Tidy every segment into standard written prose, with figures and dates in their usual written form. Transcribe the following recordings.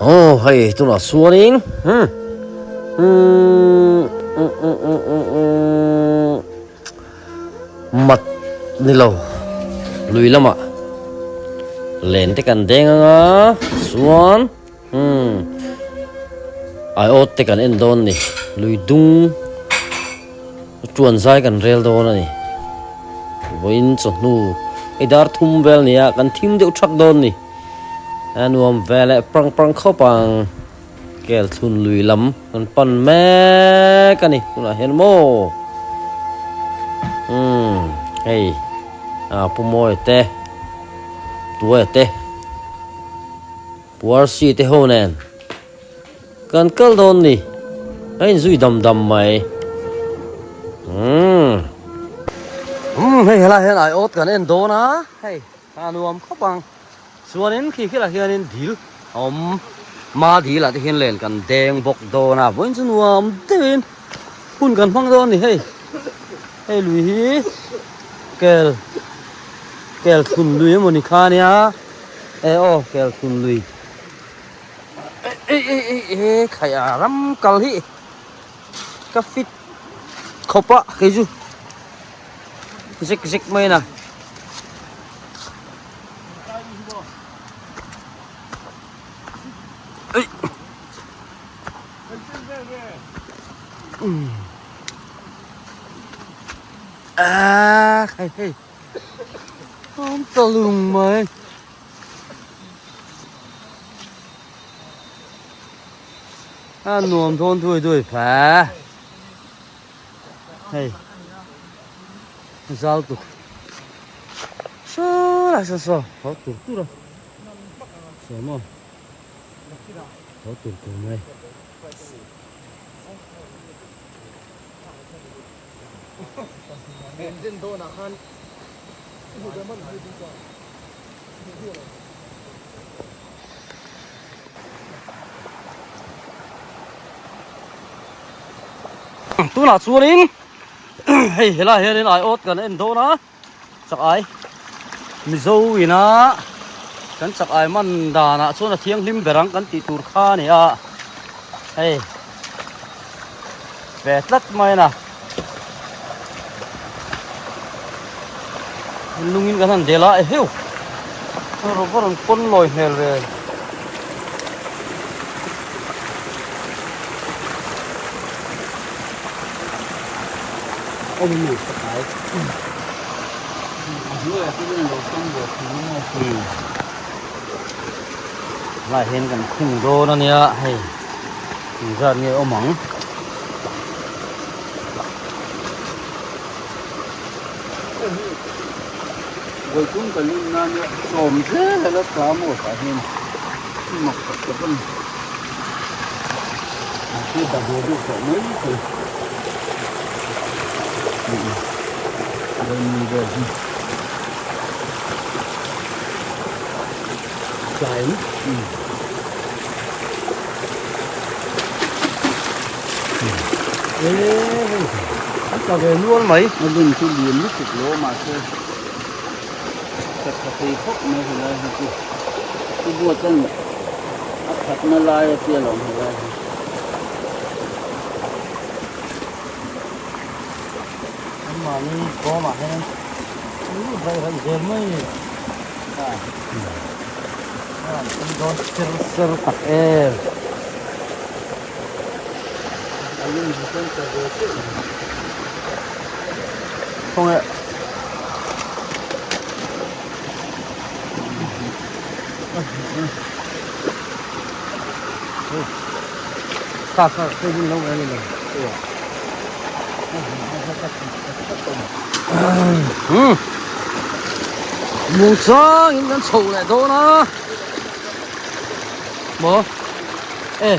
Aw hei tunah chuanin umm umm umm umm umm mat ni lo lui lamah len te kan deng anga chuan umm aiawt te kan en dawn a ni lui dung tuan zai kan rel dawn a ni vawiin chawhnu hei dar thum vel a ni a kan thim deuh thak dawn a ni. A nuam ve leh prang prang khawp ang. Kel thlun lui lam kan pan mek a ni tunah hian maw. Umm hei a Pu Mawia te Tuaia te Pu Arsi te ho nen kan kal dawn ni a inzui dam dam mai. Umm umm hei helai hian aiawt kan en dawn a hei. A nuam khawp ang. Chuanin khi khilah hianin dil a awm. Ma dilah te hian len kan deng bawk dawn a. Vawiin chu nuam deuhin hun kan hmang dawn a ni hei. Hei lui hi kel kel thlun lui emawni kha ania. E aw kel thlun lui. Ei ei ei ei khai a ram kal hi ka fit khawp a kei chu. Zik zik mai na. Ei. À, hei hei. Không ta lùng mày. À, nuam thôn thui thui phá. Hei zal tuk saw lai saw saw haw tur tur a saw maw haw tur tur mai. Tunah chuanin hei helaiah hianin aiawt kan en dawn a chak ai Mizo ina kan chak ai man danah chuan a thianghlim ber ang kan tih tur kha a ni a hei ve tlat mai a lungin kan han del a eheu a rawn pawn lawi hmel ve. Lai hian kan khung dawn a nia hei engzat nge awm ang. Vawitum kan en nan a sawm zel a la tla maw tah hian mak tak tak a ni. Mahse dahaw deuh tawh mai thei. Rawn ni vel hi. Tlai e hei an tla ve nual mai. A lun chu lian lutuk lo mahse ka tha thei khawp mai helai hi chu. Chu buat an a thatna lai a tia lo helai hi. An mahni kawmah hian an lut raih raih zel mai a ni. A an dawn ser ser tak em. Khawnge. Kha kha khawi hmun lo en ilo. Hmm. Muangchang in kan chho leh dawn a. Maw? E,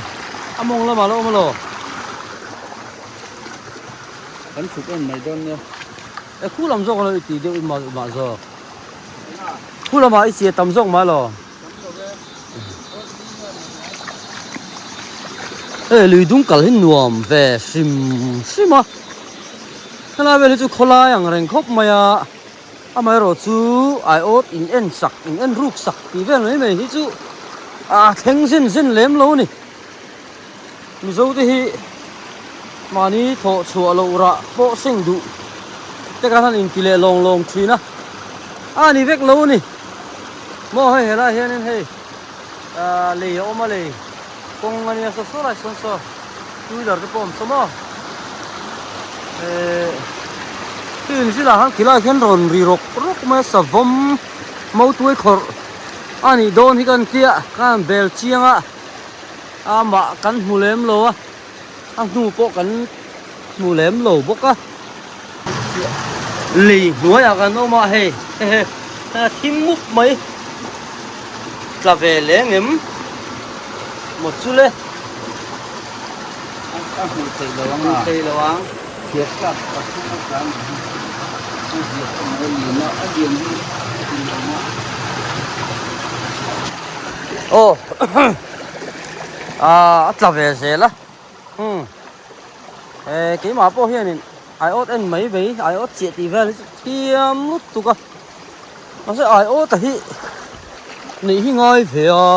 a mawng lamah la awm alo. Kan chhuk en mai dawn nia. E khu lam zawk alo i ti deuh i mah mah zawk. Khu lamah i chhia tam zawk mah alo. Hei lui dung kal hi nuam ve hrim hrim a. Helai vel hi chu khawlai ang reng khawp mai a. Amaherawhchu aiawt in en sak in en ruk sak tih vel mai mai hi chu. A thleng zin zin lem lo a ni. Mizo te hi mahni thawh chhuah loh rah pawh seng duh te khan han inti leh lawng lawng thin a, a ni vek lo a ni. Maw hei helai hianin hei ah lei a awm a lei kawng a nia saw saw lai sawn saw two wheeler te pawh a awm saw maw eh khi inzil ah khan khilai khian rawn ri rawk rawk mai a savawm mautuai khawrh a nih dawn hi kan tia ka han bel chiang a. Amah kan hmu lem lo a, a hnu pawh kan hmu lem lo bawk a. Lei hnuaiah kan awm a hei hehe a thim mup mai tla ve leng em maw chu le. A hmuh theih lo ang a. Hmuh theih lo ang. Thiat tlak pathum a tla ang hi a ziah awm a lian a, a lian hi a ti awm a. Aw ah a tla ve zel a umm eh keimah pawh hianin aiawt en mai mai aiawt chiah tih vel hi chu thiam lutuk a mahse aiawt a hi neih hi ngai ve a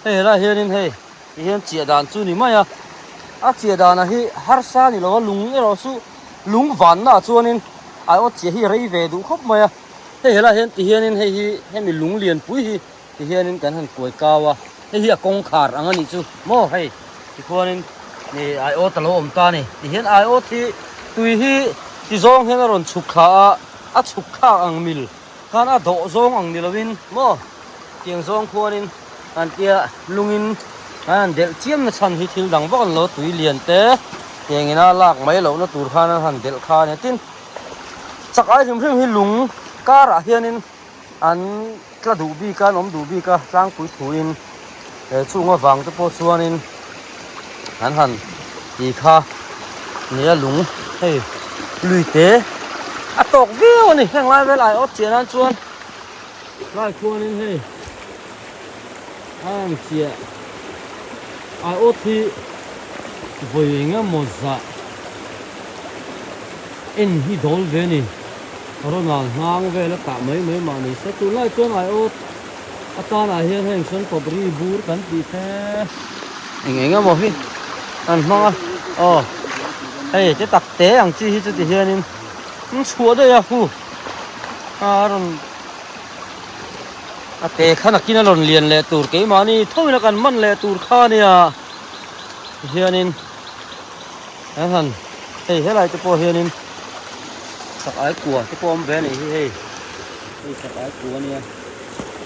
hei helaiah hianin hei ti hian chiah dan chu ni mai a a chiah danah hi harsa ni lo a lung erawh chu lung vannaah chuanin aiawt chiah hi rei ve duh khawp mai a. Hei helaiah hian ti hianin hei hi hemi lung lianpui hi ti hianin kan han kuai kau a, hei hi a kawngkhar ang a nih chu maw hei tikhuanin ih aiawt a lo awm ta a ni. Ti hian aiawt hi tui hi ti zawng hian a rawn chhuk thla a, a chhuk thlak ang mil khan a dawh zawng ang ni lovin maw tiang zawng khuanin an tia lungin an han delh chiam na chhan hi thil dang vak an lo tui lian te tiang ina lak mai lohna tur khan an han delh kha a nia tin. Chak ai hrim hrim hi lung karah hianin an tla duh bik a, an awm duh bik a tlangpui thuin he chung avang te pawh chuanin an han ti kha nia lung hei lui te a tawk viau a ni heng lai vel ai awt chiah nan chuan lai khuanin hei a ang chiah ai awt hi vawi eng emaw zah. En hi dawl ve a ni. Ronald hnang vel a tah mai mai mah ni se. Tunlai chuan aiawt atanah hian heng sawn pawpri bur kan tih te eng eng emaw hi an hmang a. Aw hei te tak te ang chi hi chu ti hianin an chhuah daih a hu a rawn a te kha nakin a rawn lian leh tur keimahni thoin a kan man leh tur kha a nia ti hianin. An han hei helai te pawh hianin sak ai kua te pawh awm ve a nih hi hei hei sak ai kua ania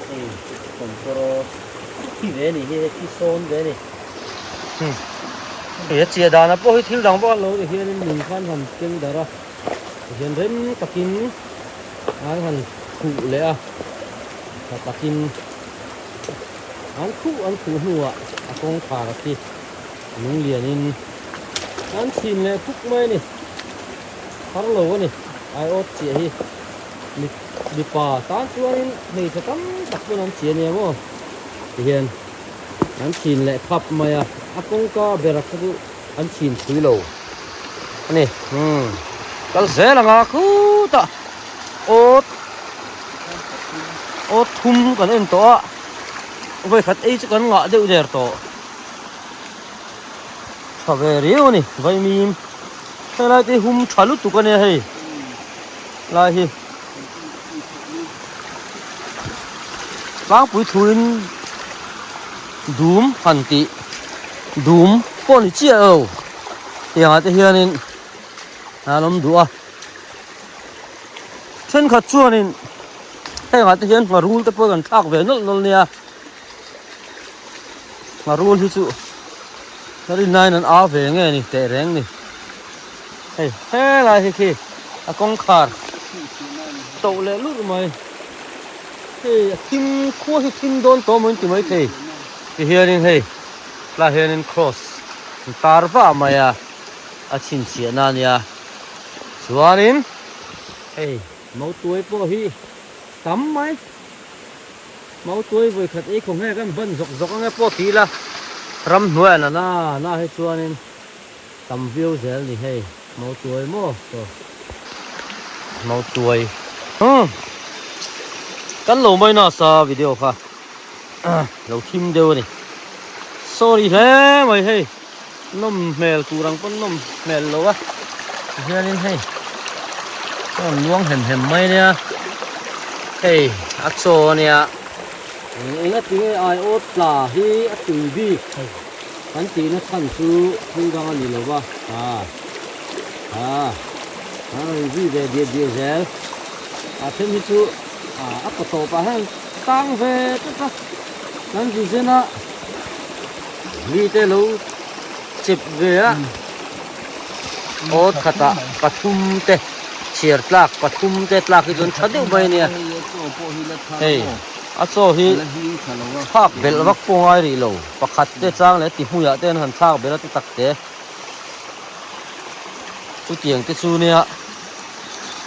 hei kawmkawr thi ve a nih hi hei thi sawn ve a ni hei a chiah danah pawh hi thil dang vak a lo ni hianin lung khan han keng darh a tihian rem takin an han khuh leh a tha takin an khuh an khuh hnuah a kawngkhar a thi. Lung lianin an chhin leh khuk mai a ni. Har lo a ni. Aiawt chiah hi mipa tan chuanin hmeichhe tam tak pawn an chhi a nia maw tihian an chhin leh khap mai a, a kawngka ber a kha chu an chhin phui lo a ni. Umm kal zel anga khutah awt awt thum kan en tawh a, vawikhat ei chu kan ngah deuh der tawh. Tha ve riau a ni vaimim helai te hi hum tha lutuk a nia hei lai hi tlangpui thuin dum han tih dum pawh ni chiah lo tiangah te hianin an awm duh a thenkhat chuanin hengah te hian ngharul te pawh kan thlak ve nawlh nawlh nia. Ngharul hi chu ka rinnain an au ve nge ni teh reng ni. Hei helai hi khi a kawngkhar toh leh lurh mai. Hei a thim khua hi thim dawn tawh maw in ti maithei. Ti hianin hei tlaiah hianin cross an tar vah mai a, a chhinchhiahna a nia. Chuanin hei mautuai pawh hi tam mai. Mautuai vawi khat ei khaw nge kan ban zawk zawk ange pawh ti ila ramhnuai a na na hi chuanin tam viau zel ni hei mautuai maw saw mautuai umm kan lo mai nasa video kha. Lo thim deuh a ni. Sorry hle mai hei. Nawm hmel tur ang pawn nawm hmel lo a. Tihianin hei a rawn luang hem hem mai ania. Hei a chaw ania. Enga tinge aiawt tla hi a tui bik kan tihna chhan chu thil dang a ni lo va. Ha ha a rawn zui ve diah diah zel. A then hi chu a kaw tawpah hian tang ve tlat a. Kan zu zen a. Mite lo chep ve a awt khatah pathum te chhiar tlak pathum te tlak hi chuan tha deuh mai ania hei a chaw hi thlak belh vak pawh ngai rih lo pakhat te chang leh ti hmuiah te an han thlak belh a ti tak te chutiang te chu nia.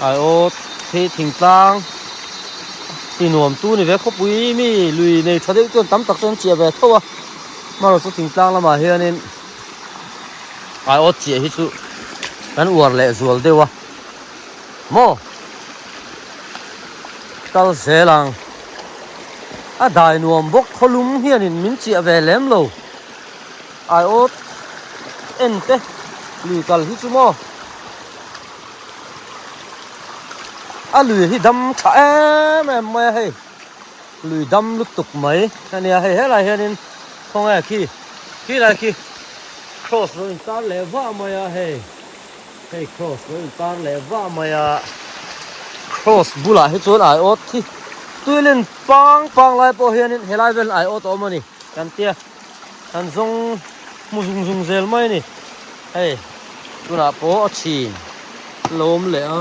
Aiawt hi thingtlang ti nuam tu ni ve khawpui mi lui nei tha deuh chuan tam tak chuan chiah ve tho a hmanraw chu thingtlang lamah hianin aiawt chiah hi chu kan uar leh zual deuh a maw kal zel ang a dai nuam bawk khawlum hianin min chiah ve lem lo aiawt en te lui kal hi chu maw. A lui hi dam tha em em mai a hei lui dam lutuk mai a nia hei helai hianin khawnge khi khilai khi cross lo in tar leh vah mai a hei hei cross lo in tar leh vah mai a cross bulah hi chuan aiawt khi tuilin pang pang lai pawh hianin helai vel aiawt a awm a ni kan tia kan zawng hmu zung zung zel mai a ni. Hei tunah pawh a chhin lawm leh a.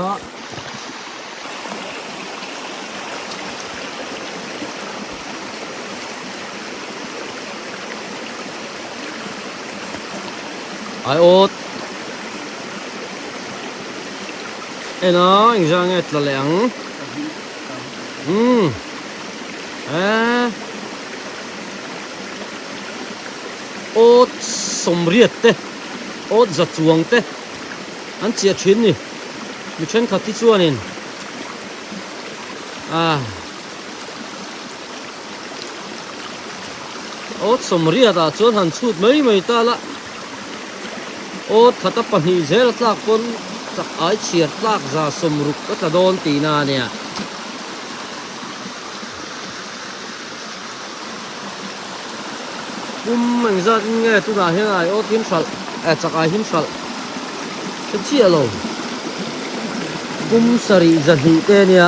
Aiawt en a engzah nge tla leh ang umm eee. Awt sawmriat te, awt za chuang te an chiah thin ni. Mi thenkhat hi chuanin ah awt sawmriat ah chuan han chhut mai mai ta la, awt khata pahnih zel a tlak pawn chak ai chhiar tlak za sawmruk a tla dawn tihna a nia. Pum engzat in nge tunah hian ai awt hin hralh eh chak ai hin hralh hre chiah lo pum sarih zahnih te ania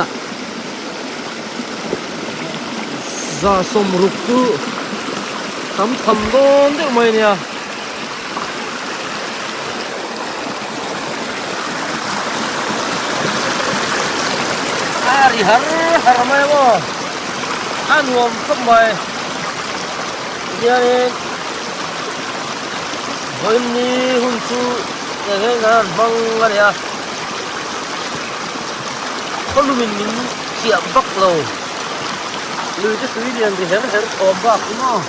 za sawmruk chu tam tham dawn deuh mai ania. A ri har har mai maw a nuam khawp mai tihianin vawiin hun chu eng eng an hmang a ni a khawlumin min chiah vak lo lui te tui lian ri her her thawm bak chu maw.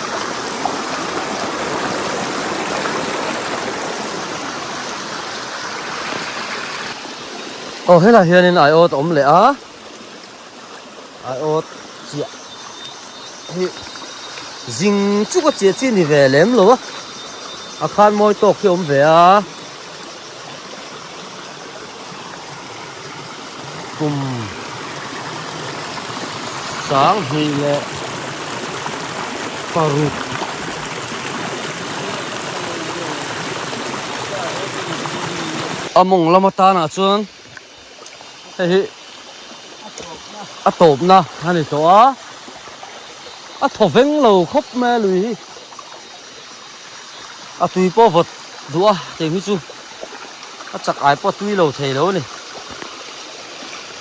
Aw helai hianin aiawt a awm leh a aiawt chiah hi zing chuk a chiah chi ni ve lem lo a a khan mawi tawk hi a awm ve a kum sanghnih leh paruk a mawng lam atanah chuan hei hi a tawpna a ni tawh a a thaw veng lo khawp mai a lui hi a tui pawh vawt duh a tih hi chu a chak ai pawh a tui lo thei lo a ni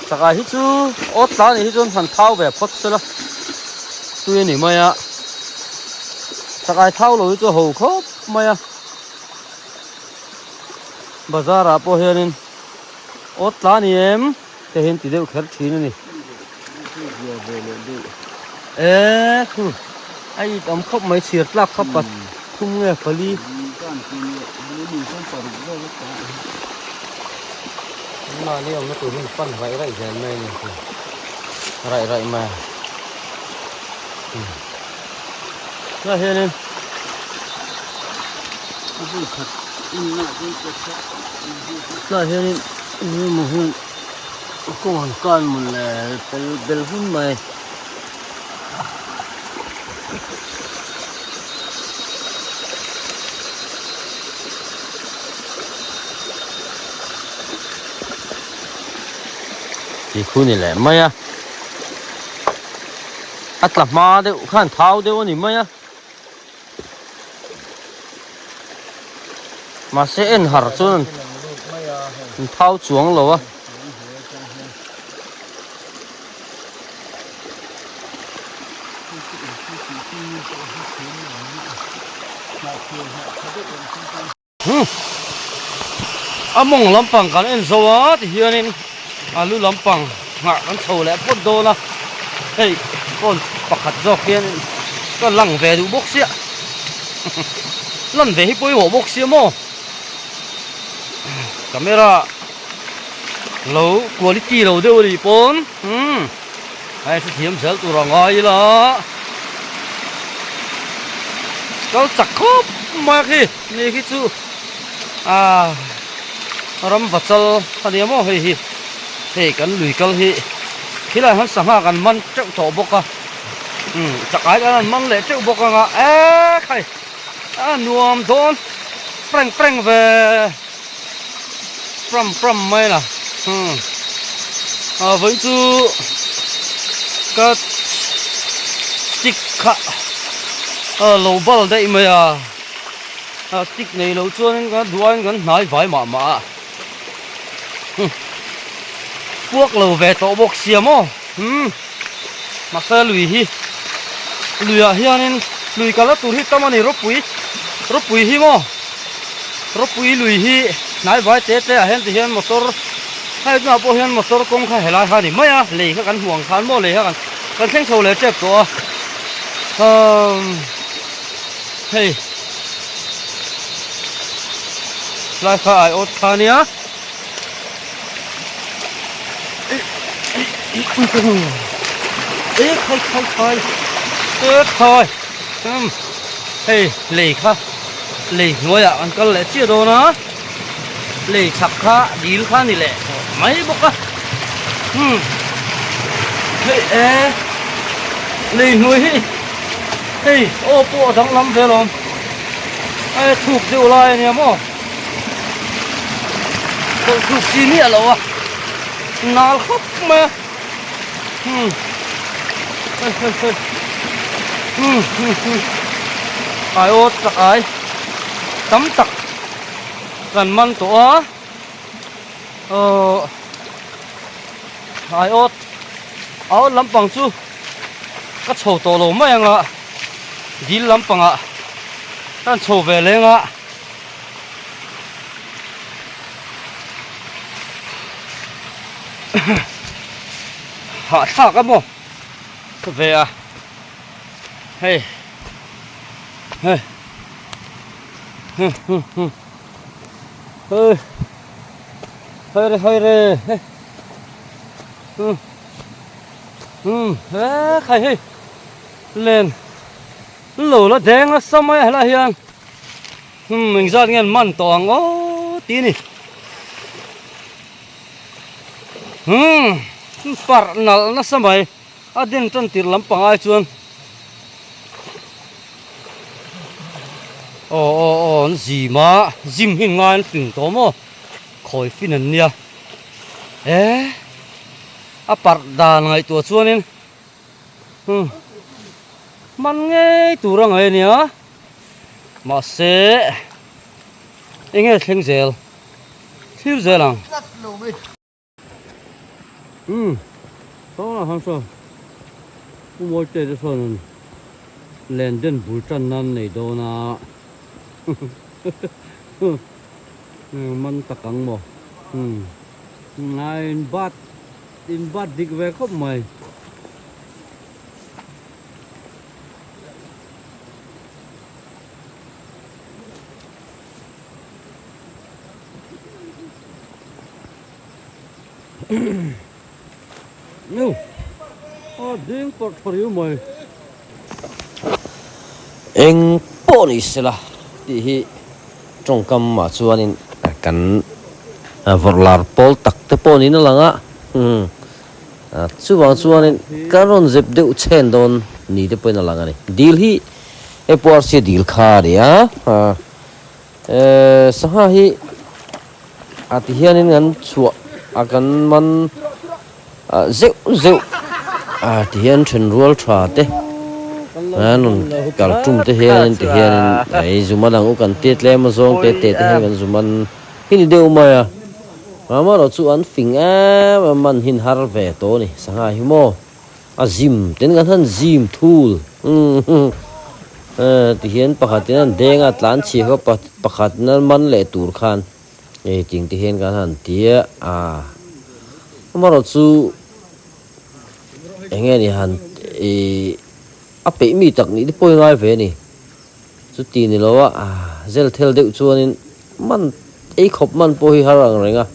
chak ai hi chu awt tla anih hi chuan han thau ve phawt se la tui a ni mai a chak ai thau lo hi chu a ho khawp mai a bazar ah pawh hianin awt tla a ni em te hian ti deuh kher thin a ni e khu a it awm khawp mai chhir tlak kha pathum nge pali. Mahni awmna tur hi pan raih raih zel mai a ni raih raih mai a. Tunah hianin tunah hianin engemaw hian kawng an kan mawle fel bel hun mai. Tih khu ni leh mai a a tla hma deuh khan thau deuh a ni mai a mahse en har chuan an thau chuang lo a. A mawng lampang kan en zo a tihianin a lu lampang nghah kan chho leh phawt dawn a hei phone pakhat zawk hian ka lang ve duh bawk sia lan ve hi pawimawh bawk sia maw camera lo quality lo deuh a nih pawn umm a hrethiam zel tur a ngai ila kal chak khawp mai a khi. Ni khi chu ah ram vachal a nia maw hei hi hei kan lui kal hi khilai han sangha kan man teuh tawh bawk a umm chakai kan han man leh teuh bawk anga eee khai a nuam dawn prank prank ve pram pram mai la umm ah vawiin chu ka stick kha a lo bal daih mai a. Ah stick nei lo chuanin kan duain kan hnai vai mah mah a puak lo ve tawh bawk sia maw umm mahse lui hi luiah hianin lui kalna tur hi tam a ni rawpui rawpui hi maw rawpui lui hi hnai vai te te ah hian ti hian motor hei tunah pawh hian motor kawng kha helai kha a ni mai a lei kha kan hmuh ang khan maw lei kha kan thleng chho leh tep tawh a umm. Hei lai kha ai awt kha nia e khai khai khai e khai um hei lei kha lei hnuaiah an kal leh chiah dawn a lei chhak kha dil kha ni leh mai bawk a um hei e lei hnuai hi. Hei aw pawh a danglam ve alawm hei thuk deuh lai a nia maw tawlh thuk chi miah lo a nal khawp mai a hmm hei hei hei hmm hmm hmm ai aw tak ai tam tak kan man tawh a aw ai awt a awt lampang chu. Ka chho tawh lo mai anga dil lampangah ka han chho ve leng a. Hahthlak a maw ka ve a hei hei hei hei re hei re hei. Umm he khai hei len lo la deng nasa mai a helaiah hian umm engzat nge an man tawh ang aw tih a ni umm parh nalh nasa mai a den tan tir lampang ai chuan aw aw aw an zim a zim hi ngai an fing tawh maw khawi fin an nia eh. A parh dan ngaihtuah chuanin umm man ngei tur a ngaih a nia mahse eng nge thleng zel thlir zel ang umm sawnah khan sawn Pu Mawite te sawn an len den bul tan nan nei dawn a man tak ang maw umm. Ngai in bat in bat dik ve khawp mai. Nu a ding pawrh tha riau mai. Eng pawh ni sela tih hi tawngkam ah chuanin kan vawrh lar pawl tak te pawh niin a lang a, chuvang chuanin kan rawn zep deuh chhen dawn ni te pawhin a lang a ni. Dil hi hei pawh arsi dil kha a ni a, sangha hi a ti hianin kan chhuah a kan man zeuh zeuh a ti hian then rual tha te an rawn kal tum te hianin ti hianin ei zuma dang u kan tia tlem a zawng te te te hian kan zuman hi ni deuh mai a amaherawh chu an fing em em man hin har ve tawh a ni sangha hi maw a zim ten kan han zim thul ti hian pakhat in an deng a tlan chhia kha pakhat in an man leh tur khan. Hei ting te hian kan han ti a, ah amaherawh chu eng nge ni han ih a peih mi tak nih te pawh hi ngai ve a ni chuti ni lo a ah zel thel deuh chuanin man ei khawp man pawh hi har ang reng a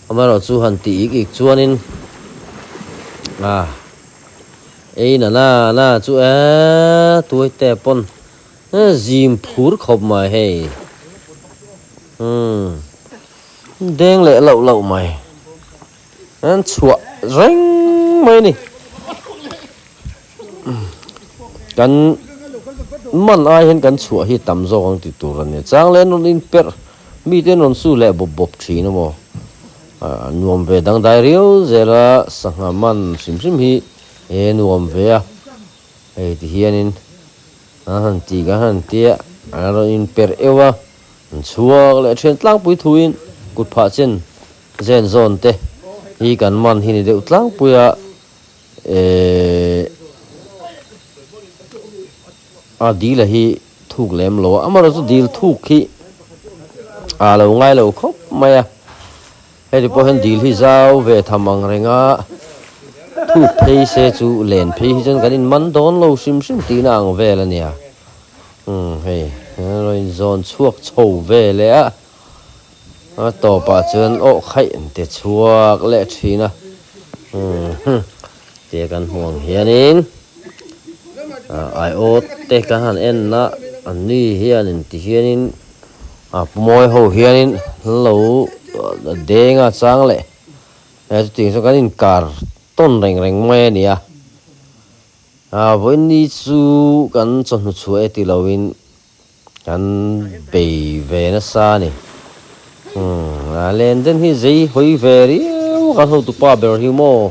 amaherawh chu han tih ik ik chuanin ah ei na na na chu eee tuai te pawn. Zim phur khawp mai hei. Umm deng leh loh loh mai. An chhuah reng mai a ni. Kan man ai hian kan chhuah hi tam zawk ang ti tur a ni. Chang leh an rawn inperh mite an rawn su leh bawp bawp thin a maw. Nuam ve dangdai riau zela sangha man hrim hrim hi e nuam ve a. Hei ti hianin an han ti kan han tia an rawn inperh euh a, an chhuak leh thian tlangpui thuin kut phah chen zen zawn te hi kan man hi ni deuh tlangpui a, ehh a dil a hi thuk lem lo a, amaherawhchu chu dil thuk hi a lo ngai lo khawp mai a. Heti pawh hian dil hi zau ve tham ang reng a, thuk phei se chu len phei hi chuan kan inman dawn lo hrim hrim tihna ang vel a nia. Umm hei rawn inzawn chhuak chho ve leh a, a tawpah chuan awh khaih an ti chhuak leh thin a, umm tia kan hmuh ang hianin aiawt te kan han en a, an ni hianin ti hianin. A pu mawi ho hianin lo deng a chang leh he chutiang chuan kan inkar tawn reng reng mai a ni a, a vawiin ni chu kan chawhnu chhuah e ti loin kan bei ve nasa a ni umm a len den hi zei hawi ve riau kan hotupa ber hi maw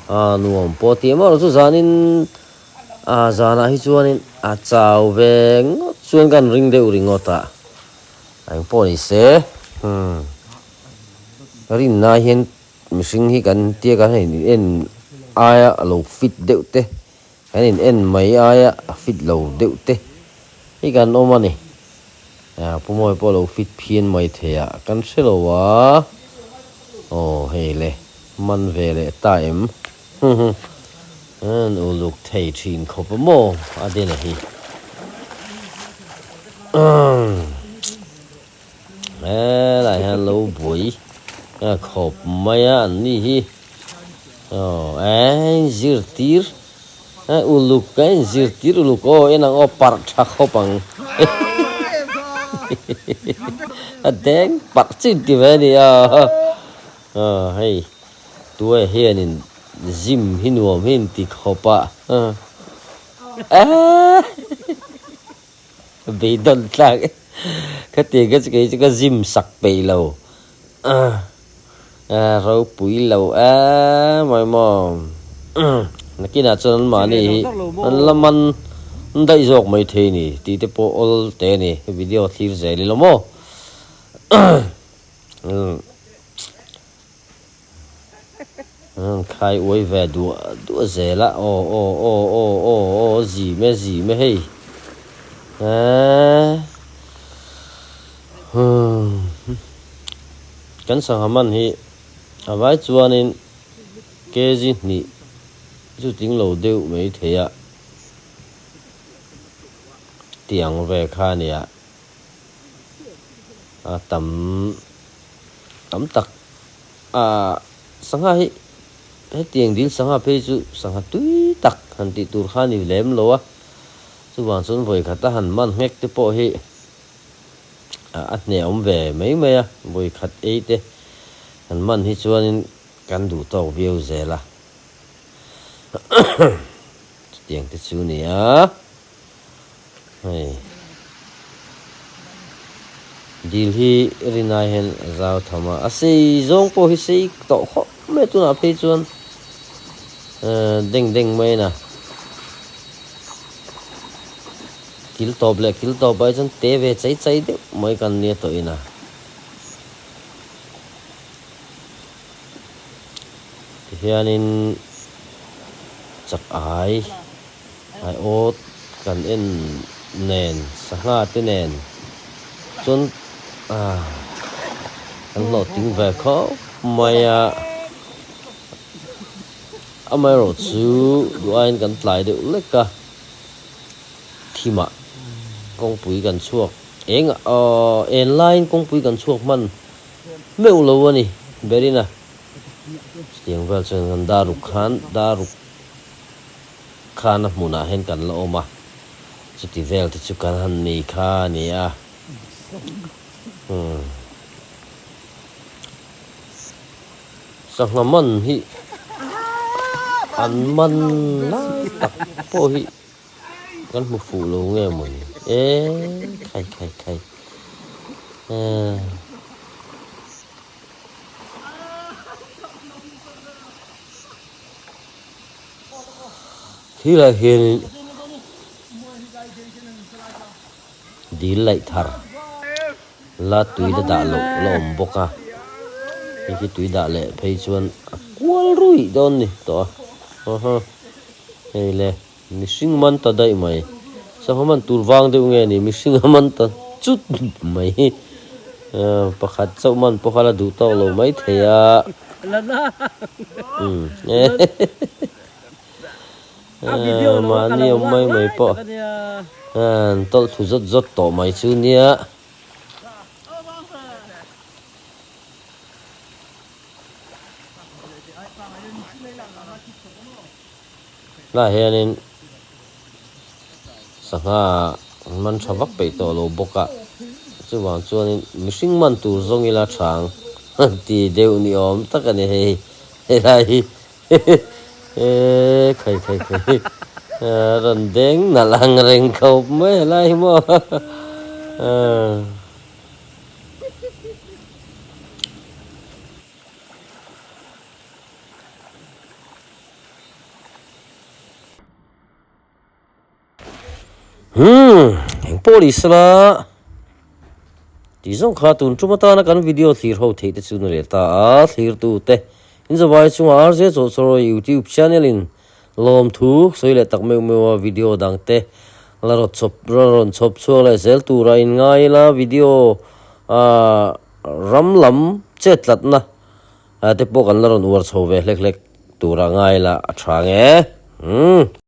a nuam pawh tih emaw chu zanin. A zanah hi chuanin a chau ve ngawt chuan kan ring deuh ringawt a, eng pawh ni se umm rinna hian mihring hi kan tia kan han in en aia a lo fit deuh te kan in en mai aia a fit lo deuh te hi kan awm a ni. Pu Mawi pawh a lo fit phian mai thei a kan hre lo a, aw hei le man ve leh ta em. An uluk thei thin khawp a maw a den a hi. Helai hian lo buai khawp mai a an ni hi. Aw a inzirtir uluk a inzirtir uluk aw en ang aw parh tha khawp ang. A deng parh chin ti ve a ni a. Aw hei. Tuai hianin gym hi nuam hi inti khawp a, aaa beidawn tlak e, khatiang kha chu kei chu ka gym sak peih lo, aaa ropui lo emai maw, nakinah chuan an mahni hi an la man daih zawk maithei a ni tih te pawh awl te a ni, video thlir zel ila maw. An khai uai ve duah duah zel a aw aw aw aw aw aw zim e zim e hei eee humm kan sangha man hi a vai chuanin kg hnih chu tling lo deuh mai thei a tiang ve kha a nia a tam. Tam tak a sangha hi hetiang dil sangha phei chu sangha tui tak han tih tur kha a ni lem lo a. Chuvang chuan vawi khat a han man nghek te pawh hi a hne awm ve mai mai a, vawi khat ei te han man hi chuanin kan duh tawk viau zel a. Chutiang te chu nia hei dil hi rinai hian a zau tham a, a sei zawng pawh hi sei tawh khawp mai a tunah phei chuan deng deng mai a na kil tawp leh kil tawp ah hi chuan te ve chai chai deuh mai kan nia tawh in a. Tihianin chak ai ai awt kan en nen sangha te nen chuan ah kan hlawhtling ve khawp mai a, amaherawh chu duh aiin kan tlai deuh lek a, thimah kawngpui kan chhuak eng ah en laiin kawngpui kan chhuak hman. Meuh lo a ni Berina. Chutiang vel chuan kan daruk khan daruk khan a hmunah hian kan la awm a, chuti vel te chu kan han nei kha a ni a. Umm. Sangha man hi an man lai tak pawh hi Kan hmu fuh lo nge mawni e khai khai khai eh. Thilai hianin dil laih thar la tui la dah loh la awm bawk a, hei khi tui dah leh phei chuan a kual ruih dawn ni tawh a aw hei le. Mihring man ta daih mai. Sangha man tur vang deuh nge ni mihring a man ta chut mai hi. Pakhat chauh man pawh kha la duh tawk lo mai thei a. Mahni awm mai mai pawh an tawlh thlu zawt zawt tawh mai chu nia. Tunah hianin sangha an man tha vak peih tawh lo bawk a, chuvang chuanin mihring man tur zawng ila thang ti deuh ni awm tak a ni hei helai hi eee khai khai khai a rawn deng nalh ang reng khawp mai helai hi maw aaa. Umm eng pawh ni sela tih zawng kha tun tum atana kan video thlir ho theih te chu ni leh ta a thlir tu te in zawai chunga RJ Chawhchawrawi YouTube channel in lawmthu sawi leh tak meuh meuh a video dang te la rawn chhawp la rawn chhawp chhuak leh zel tura in ngai ila video ah ram lam chet tlatna Ah te pawh kan la rawn uar chho ve hlek hlek tur a ngai la a tha nge. Umm.